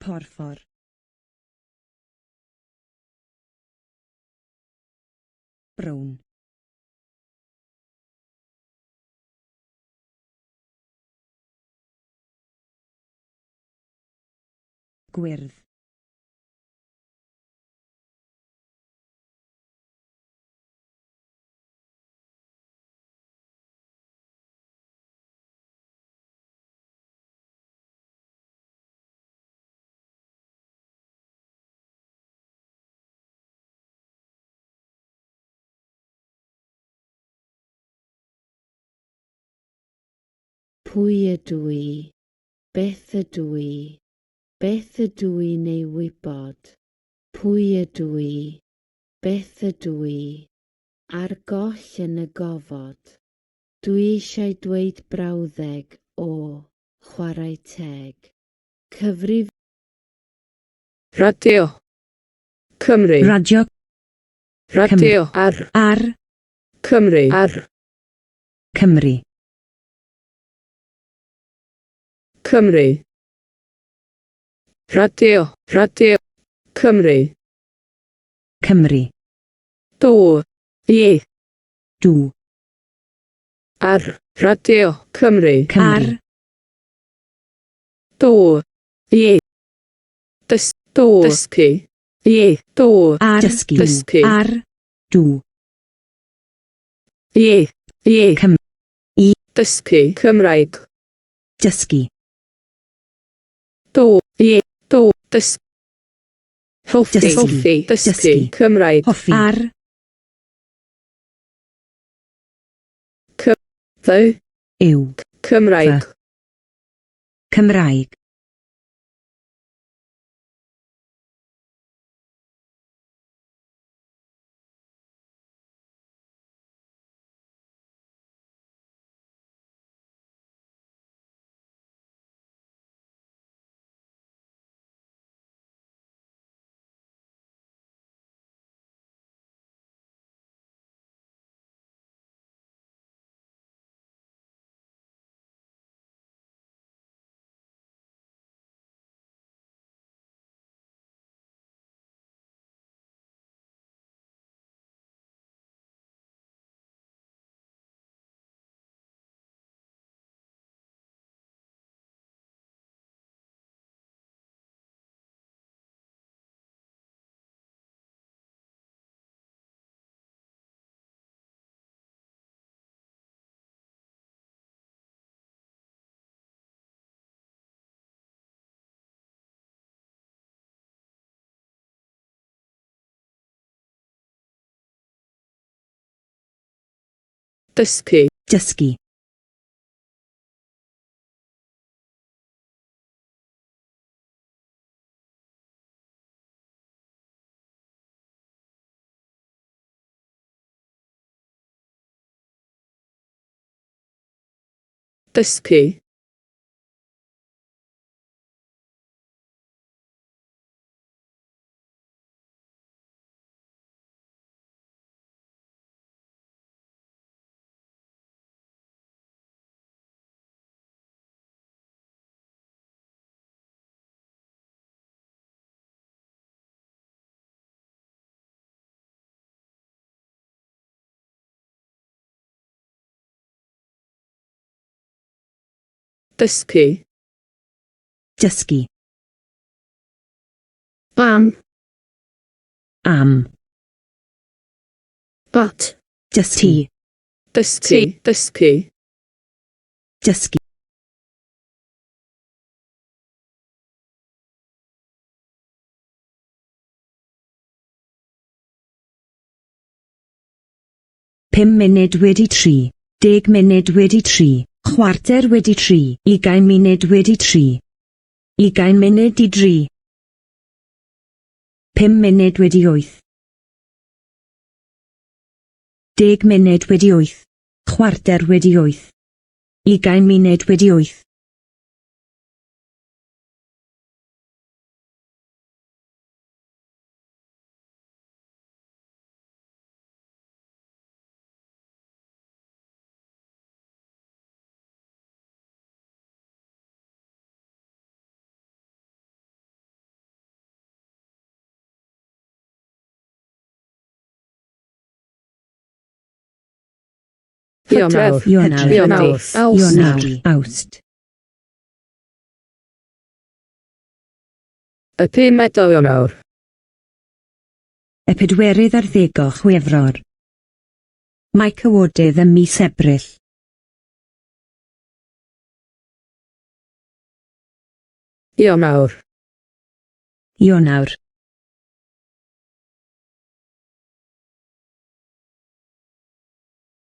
Porffor. Brown. Gwyrdd. Pwy ydw i? Beth ydw i? Beth ydw i'n ei wybod? Pwy ydw i? Beth ydw i? Ar goll yn y gofod. Dwi eisiau dweud brawddeg, o, chwarae teg. Cyfrif Radio. Cymru. Radio Radio ar ar Cymru ar Cymru. Cymru. Radio, Radio Cymru. Cymru. Do. I. Dw. Ar Radio Cymru. Cymru. Ar Do. I. Dys. Do. Dysgu. I. Do. Ar Dysgu. Dysgu. Ar Dw. I. I. Cym. I. Dysgu Cymraeg. Dysgu. Do. I. Do. Dys. Hoffi. Dysgu. Hoffi. Dysgu Dysgu. Cymraeg. Hoffi. Ar C. Fy. Yw. Cymraeg. Cymraeg. Dysgu. Dysgu. Dysgu. Dysgu. Dysgu. Am. Am. But. Dysgu. Dysgu. Dysgu. Dysgu. Pum munud wedi tri. 10 munud wedi tri. Chwarter wedi tri. 20 munud wedi tri. 20 munud i dri. 5 munud wedi wyth. 10 munud wedi wyth. Chwarter wedi wyth. 20 munud wedi wyth. Ionawr. Ionawr. Ionawr. Awst. Ionawr. Awst. Y pumed o Ionawr. Y 24 o Chwefror. Mae cawodydd ym mis Ebrill. Ionawr. Ionawr.